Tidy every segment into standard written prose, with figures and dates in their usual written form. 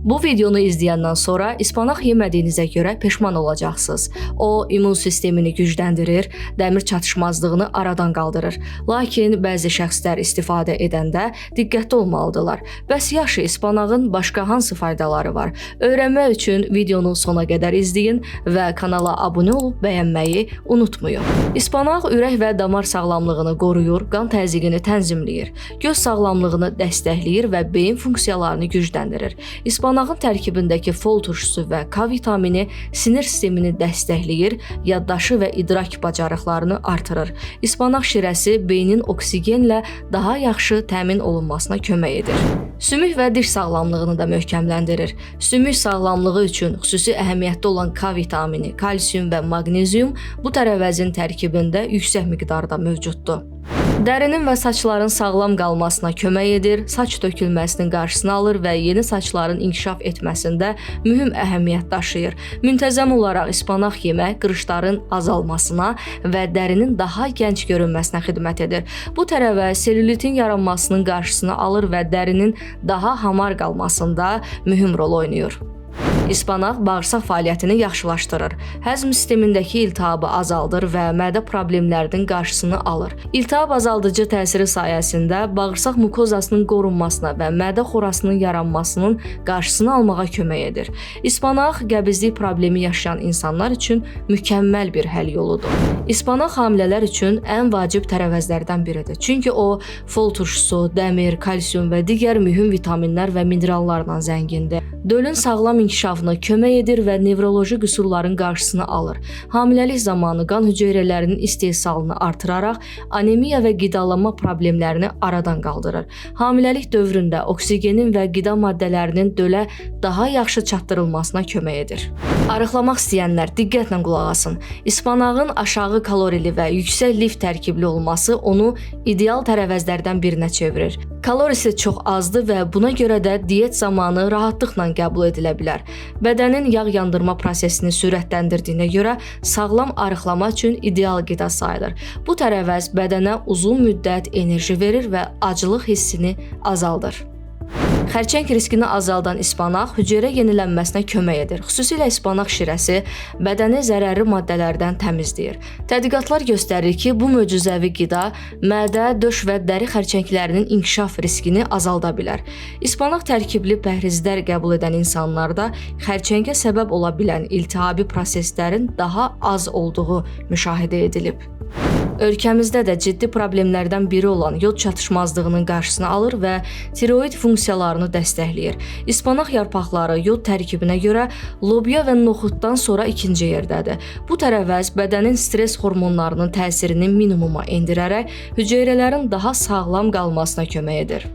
Bu videonu izləyəndən sonra ispanaq yemədiyinizə görə peşman olacaqsınız. O, immun sistemini gücləndirir, dəmir çatışmazlığını aradan qaldırır. Lakin bəzi şəxslər istifadə edəndə diqqətli olmalıdırlar. Bəs yaxşı, ispanağın başqa hansı faydaları var? Öyrənmək üçün videonu sona qədər izləyin və kanala abunə olub bəyənməyi unutmayın. İspanaq ürək və damar sağlamlığını qoruyur, qan təzyiqini tənzimləyir, göz sağlamlığını dəstəkləyir və beyin funksiyalarını gücləndirir. İspanağın tərkibindəki fol turşusu və K vitamini sinir sistemini dəstəkləyir, yaddaşı və idrak bacarıqlarını artırır. İspanaq şirəsi beynin oksigenlə daha yaxşı təmin olunmasına kömək edir. Sümük və diş sağlamlığını da möhkəmləndirir. Sümük sağlamlığı üçün xüsusi əhəmiyyətli olan K vitamini, kalsium və maqnezium bu tərəvəzin tərkibində yüksək miqdarda mövcuddur. Dərinin və saçların sağlam qalmasına kömək edir, saç tökülməsinin qarşısını alır və yeni saçların inkişaf etməsində mühüm əhəmiyyət daşıyır. Müntəzəm olaraq ispanaq yemək qırışların azalmasına və dərinin daha gənc görünməsinə xidmət edir. Bu tərəvəz selülitin yaranmasının qarşısını alır və dərinin daha hamar qalmasında mühüm rol oynayır. İspanaq bağırsaq fəaliyyətini yaxşılaşdırır, həzm sistemindəki iltihabı azaldır və mədə problemlərinin qarşısını alır. İltihab azaldıcı təsiri sayəsində bağırsaq mukozasının qorunmasına və mədə xorasının yaranmasının qarşısını almağa kömək edir. İspanaq qəbizlik problemi yaşayan insanlar üçün mükəmməl bir həll yoludur. İspanaq hamilələr üçün ən vacib tərəvəzlərdən biridir. Çünki o fol turşusu, dəmir, kalsium və digər mühüm vitaminlər və minerallarla zəngindir. Dölün sağlam inkişafına kömək edir və nevroloji qüsurların qarşısını alır. Hamiləlik zamanı qan hüceyrələrinin istehsalını artıraraq anemiya və qidalanma problemlərini aradan qaldırır. Hamiləlik dövründə oksigenin və qida maddələrinin dölə daha yaxşı çatdırılmasına kömək edir. Arıqlamaq istəyənlər diqqətlə qulaq asın. İspanağın aşağı kalorili və yüksək lif tərkibli olması onu ideal tərəvəzlərdən birinə çevirir. Kalorisi çox azdır və buna görə də diyet zamanı rahatlıqla qəbul edilə bilər. Bədənin yağ yandırma prosesini sürətləndirdiyinə görə sağlam arıqlama üçün ideal qida sayılır. Bu tərəvəz bədənə uzun müddət enerji verir və aclıq hissini azaldır. Xərçəng riskini azaldan ispanaq hüceyrə yenilənməsinə kömək edir. Xüsusilə ispanaq şirəsi bədəni zərərli maddələrdən təmizləyir. Tədqiqatlar göstərir ki, bu möcüzəvi qida mədə, döş və dəri xərçənglərinin inkişaf riskini azalda bilər. İspanaq tərkibli pəhrizlər qəbul edən insanlarda xərçəngə səbəb ola bilən iltihabi proseslərin daha az olduğu müşahidə edilib. Ölkəmizdə də ciddi problemlərdən biri olan yod çatışmazlığının qarşısını alır və tiroid funksiyalarını dəstəkləyir. İspanaq yarpaqları yod tərkibinə görə lobya və noxuddan sonra ikinci yerdədir. Bu tərəvəz bədənin stres hormonlarının təsirini minimuma endirərək hüceyrələrin daha sağlam qalmasına kömək edir.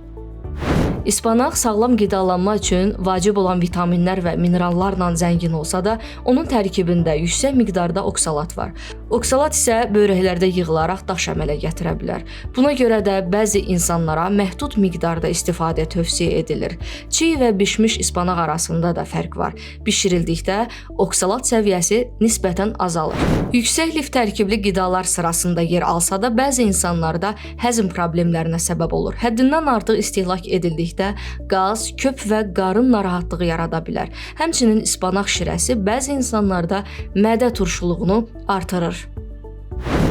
İspanaq sağlam qidalanma üçün vacib olan vitaminlər və minerallarla zəngin olsa da, onun tərkibində yüksək miqdarda oksalat var. Oksalat isə böyrəklərdə yığılaraq daş əmələ gətirə bilər. Buna görə də bəzi insanlara məhdud miqdarda istifadə tövsiyə edilir. Çiğ və bişmiş ispanaq arasında da fərq var. Bişirildikdə oksalat səviyyəsi nisbətən azalır. Yüksək lif tərkibli qidalar sırasında yer alsa da, bəzi insanlarda həzm problemlərinə səbəb olur. Həddindən artıq istehlak edildikdə qaz, köp və qarın narahatlığı yarada bilər. Həmçinin ispanaq şirəsi bəzi insanlarda mədə turşuluğunu artırır.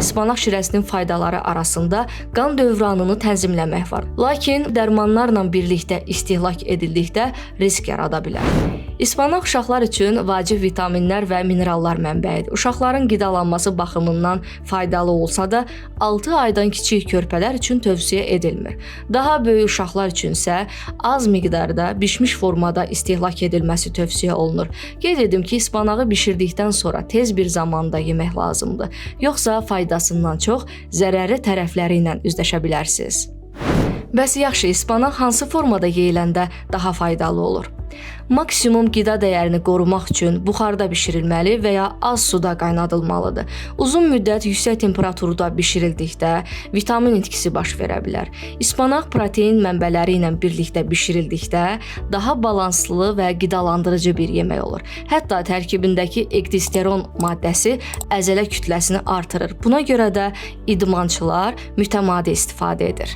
İspanaq şirəsinin faydaları arasında qan dövranını tənzimləmək var. Lakin dərmanlarla birlikdə istehlak edildikdə risk yarada bilər. İspanaq uşaqlar üçün vacib vitaminlər və minerallar mənbəyidir. Uşaqların qidalanması baxımından faydalı olsa da, 6 aydan kiçik körpələr üçün tövsiyə edilmir. Daha böyük uşaqlar üçün isə az miqdarda bişmiş formada istehlak edilməsi tövsiyə olunur. Qeyd edim ki, ispanağı bişirdikdən sonra tez bir zamanda yemək lazımdır. Yoxsa faydasından çox zərərli tərəfləri ilə üzləşə bilərsiniz. Bəs yaxşı, ispanaq hansı formada yeyiləndə daha faydalı olur? Maksimum qida dəyərini qorumaq üçün buxarda bişirilməli və ya az suda qaynadılmalıdır. Uzun müddət yüksək temperaturda bişirildikdə vitamin itkisi baş verə bilər. İspanaq protein mənbələri ilə birlikdə bişirildikdə daha balanslı və qidalandırıcı bir yemək olur. Hətta tərkibindəki ekdisteron maddəsi əzələ kütləsini artırır. Buna görə də idmançılar mütəmadi istifadə edir.